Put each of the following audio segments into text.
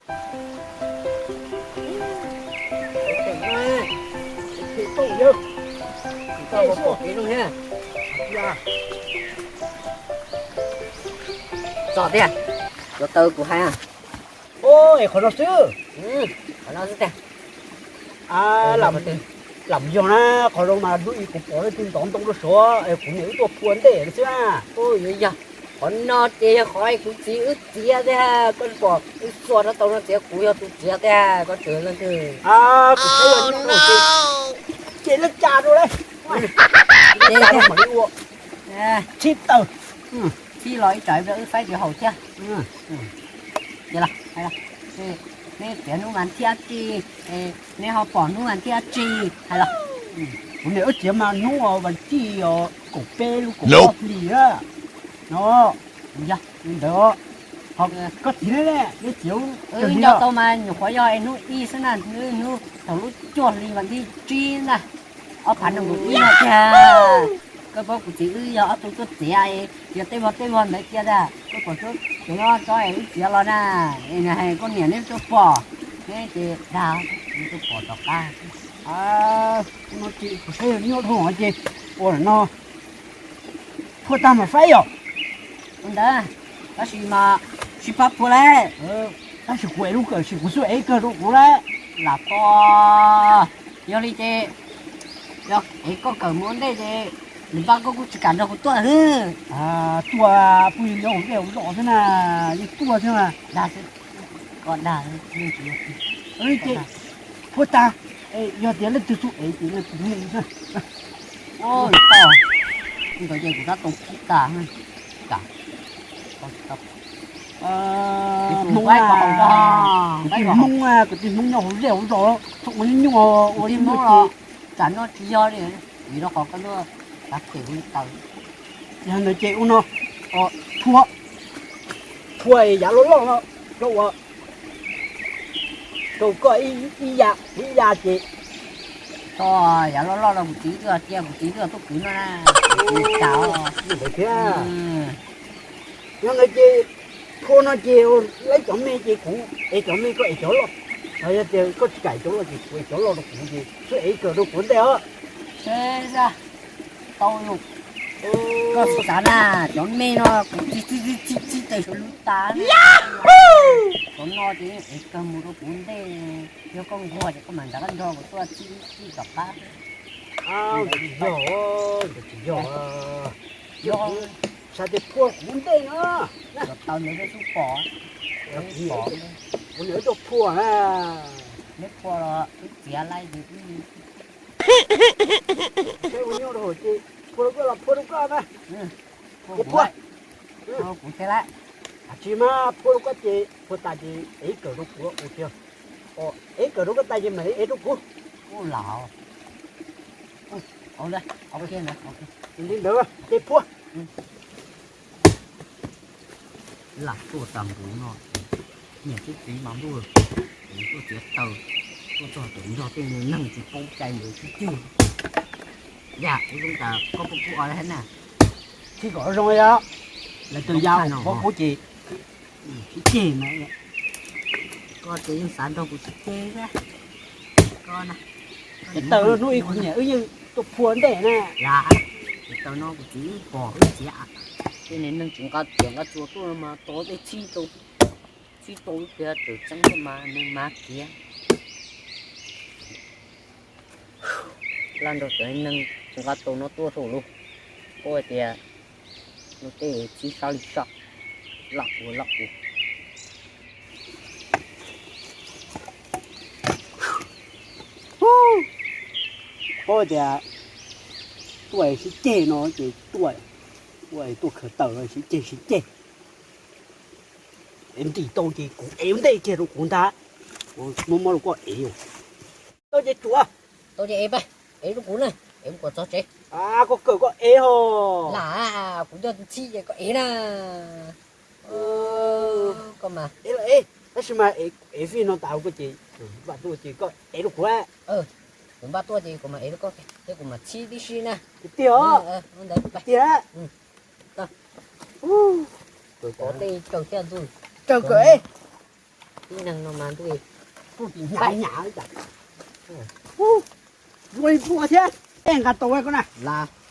Txog tiag, cov taw kuv hais. Es qhov no xwb. Qhov no xwb tiag. Lam yog na, qhov no mas hnub ib kuv pom leej twg ntov ntoo rau saud es kuv niam wb tuaj phua ntej xwb na. Yuav yog qhov no ces yog qhov kuv txiv wb txiav tiag, koj pom wb xuas rab taus no txiav, kuv yog tus txiav tiag, koj tseem leej twg. Kuv saib yog nyuj ces leej tsa rau lawm. Ces mam li ua tshib taws, tshib los ib tsam wb faib tiv haum thiab. Neb txiav hnub mas thiaj tsi, neb ho pom hnub mas thiaj tsi, hais los. Kuv niam wb txiav mas hnub vas thib kaum peb lub kaum ob hlis na. No, yog li ntawd, koj txiv ne, neb txiav nco tau mas nyuam qhuav yog es hnub ib xwb na, hnub thaum lub cuaj hli vas thib tsib na, ob phav nees nkaum ib no tiag. Koj paub kuv txiv wb yog ob tug tuaj txiav, txiav tej vog tej vog ntawd cia tiag, koj pom tsob tsev no tso es wb txiav los na, es nws hais koj niam neb tuaj pom, neb ces dag, neb tuaj pom tom qab. No ces kuv saib yog nyuaj dhau ces ua no, phua tag mas faib yom. Ua ntawd, tab sis mas sib pab phua lawm. Tab sis kuv ev lub kawm, sis kuv xub ev kawg rau kuv lawm. Lam koj, yog li ces, yog ev koj kawm mus ua ntej ces nws npaj koj kuj tsis kam nrog kuv tuaj xwb. Tuaj phooj ywg nyob hauv zej hauv zos xwb na, yeej tuaj xwb na. Dag xwb, koj dag. Ces phua tag, yog tias leej twg xub ev ces leej twg me xwb. Ntawd ces kuv tab tom khib tas. Hmoob, kwv tij Hmoob, kwv tij Hmoob nyob hauv zej hauv zos txhob ua nyuaj, ua nyuaj ces tsam no tsis yog li, vim rau qhov koj tuaj xav them kuv li taws. Yog ntawd ces ua no, phua, phua yav loj loj no rau ua, rau koj ib ya, kuv ib ya ces, txog yav loj loj no kuv txiv twb cia kuv txiv twb tuaj kwv no na. Ntawd thiab. Yog ntawd ces phua no ces laib cov me ces kuv ev cov me, koj ev cov loj. Yog tias koj tsis kam ev cov loj ces kuv ev cov loj rau kuv ces xub ev kawm rau kuv ntej os. Tau, koj xav na, cov me no kuv txib txib txib txib txib tes saum lub tas na. Cov no ces ev kawg mus rau kuv ntej, yog koj nquag ces koj mam nrog koj nrog kuv tuaj txib txib tom qab. Tsis yog, tsis yog, yog xav tias phua kuv ntej no. Cov taw ntawd peb twb pom, peb pom, kuv niam wb tuaj phua na. Neb phua los wb txiav laij ces wb, seb ua nyuaj rau hauv ces phua rau koj los phua rau koj na. Kuv phua, kuv thiab lawm. Tsis mas phua rau koj ces phua tas ces ev kawm rau kuv ua tiag. Ev kawm rau koj tas ces mam ev rau kuv. Kuj lam, li ntawd ces phua. Lam tuaj tas npuv no, niam thiab txiv mas ntuj, tuaj txiav taws, tuaj txog tseem nrog tej neeg tsis paub cai ntawd sib ceg. Yam ub zoo tas koj puas kuj o na, txij kom zoo yom, lawv tus yau pov kuv ces sib ceg na. Koj ces yeej xav nrog kuv sib ceg thiab. Koj na, ces taws no hnub ib kuv niam wb yeej tuaj phua ntej na. Yam, ces taws no kuv txiv wb pom wb txiav, tej neeg tsis nqa tias nqa tsuas tuaj mas tau tej txhib rau, txhib rau wb tiag, txawm txeeb thiab mas neeg mas kiag. Laj nrog cov neeg tsis nqa tau no tuaj saum lub, paub hais tias lub teb txhib sab li sab, laj ua laj ua. Paub hais tias tuaj sib ceg no ces tuaj, tuaj khaws taws no sib ceg sib ceg. Ev ntim tau ces kuv ev ua ntej kiag rau kuv ntag. Muab mob rau koj ev. Tau ces tsuav. Tau ces ev pab, ev rau kuv na, ev mus kom txog tsev. Koj kawm koj ev ho. Lam, kuv coj txhib ces koj ev na. Koj mas ev los ev, tab sis mas ev fij no tas koj ces, npaj tuaj ces koj ev rau kuv. Kuv npaj tuaj ces kuv mam ev rau koj, thiab kuv mam txhib tib si na. Tiag os. Tiag. Kawm tej raws thiaj ntxuj. Raws kawm ev. Neeg no mas ntuj, kuj tim nyam nyam li cas. Ua li npua thiab, tej nqa tau koj na.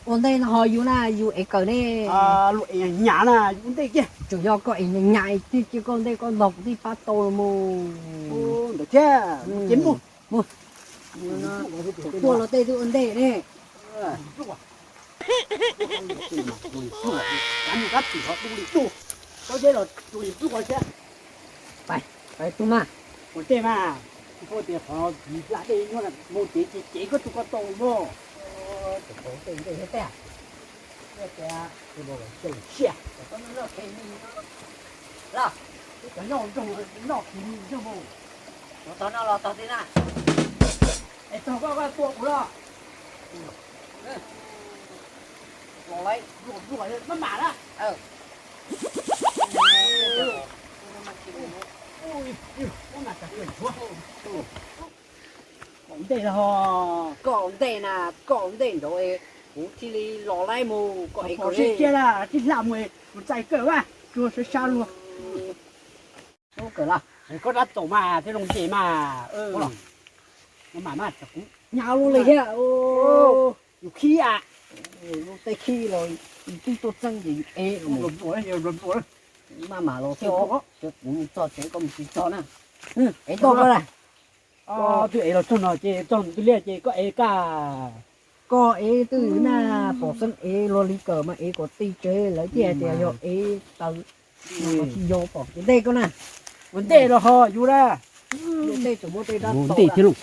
Ua ntej no ho yus na, yus ev kawm ne. Luag ev nyam na, yus ua ntej kiag. Tseem yog koj ev nyam nyam thiaj cia koj ntej koj ntog kuv thiaj pab tau los mus. Ntawd thiab, ces mus. Mus. Tuaj los tej twb ua ntej ne. Pais tug mas. Ua ntej mas, koj tias qhov ntxhia dej nyob mus ces ces koj tus ko tau mog. Tej ntej thiab tej. Los, cov nyob nroog noj kiv li nroog mus. Los tog no los tog ti na. Es tog koj koj tua kuv los. Los lawm, luag luag maj mam na. Koj ntej los ho. Koj ntej na, koj ntej nraud, kuv thiaj li los laib mus, koj ev kawm li. Kiag la, tib hla mus, kuv txais kawm vas, tsuas sab sab luag. Kawm los, koj rab txaum mas thiaj zoo ces mas. Maj mam mas kuv nyab lub li thiab. Yus khib a, lub teb khib los yus twb tuaj txeeb ces yus ev los. Maj mam los thiab, kuv mus txog tsev koj mus tsis txog na. Ev tau koj na. Twb ev los txog no ces txog tus liaj ces koj ev kaj. Koj ev twj ywm na, pom xeeb ev luag li kawm mas ev kom ti tsev lawv thiaj hais tias yog ev taws. Tsis yog pom kuv ntej koj na. Ua ntej los ho yus na. Ua ntej tseem muaj tej dab mus ntej thiab lauj.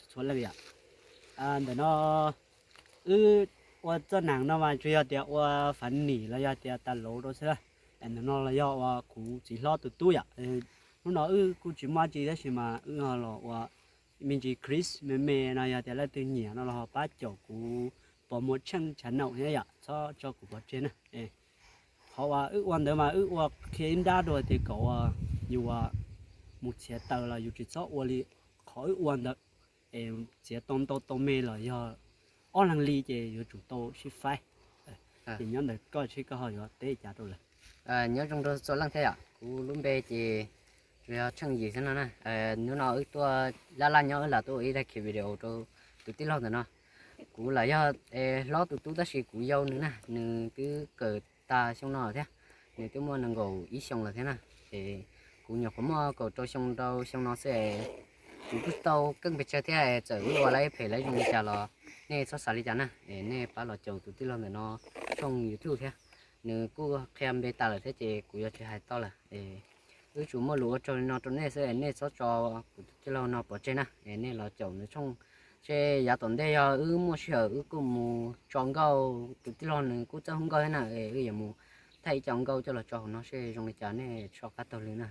Txhua leej yom. Ntawm no wb ua txoj neeg no mas tsuas yog tias ua funny los yog tias tas lauv rau xwb. Ntawm no los yog ua kuv txiv hlob tus tub yom. Hnub no wb kuj tsis muaj tsi tab sis mas wb ho los ua me ntsis clip me me no, yog tias leej twg nyiam no los ho pab caum kuv Pov Muas Tsheej channel thiab yom, txhob tso kuv pov tseg na. Qhov uas wb ua ntawd mas wb ua qhia ib nrab dua tias kom uas yus mus txiav taws los yus tsis txhob ua li qhov wb ua ntawd, es txiav tau ntau tau me los yog ob leeg li ces yuav tsum tau sib faib. Ces nyob ntawm koj seb koj ho yuav teb cas rau lawv. Nyob zoo rau txhua leej thiab yom, kuv lub npe ces tsuas yog Tsheej Yim xwb no na. Hnub no wb tuaj laj laj nyob wb lam tuaj ua ib daim khiv video rau tus tij laug ntawm no. Kuv lam yog hlob tus tub tab sis kuv yau nws na, nws twb kawm tas xyoo no thiab, nws twb muaj nees nkaum ib xyoo lawm thiab na. Es kuv nyuam qhuav muaj kaum rau xyoo rau xyoo no xwb es kuv kuj tau keej pes tsawg thiab, txawm wb ua lawv phem lawv zoo li cas los nej txhob xav li cas na, es nej pab los caum tus tij laug ntawm no tshooj YouTube thiab. Nws kuj qhia npe tas lawm thiab ces kuv yuav tsis hais tau lawm. Wb tsuas muaj lus ua tsaug li no rau nej xwb, nej txhob tso kuv tus tij laug no pov tseg na, es nej los caum nws tshooj. Seb yav tom ntej yog wb muaj sij hawm wb kuj mus tso nkauj, tus tij laug nws kuj txawj hu nkauj thiab na, es wb yuav mus thaij ib co nkauj coj los tso hauv no seb zoo li cas, nej tso qab taug lw na.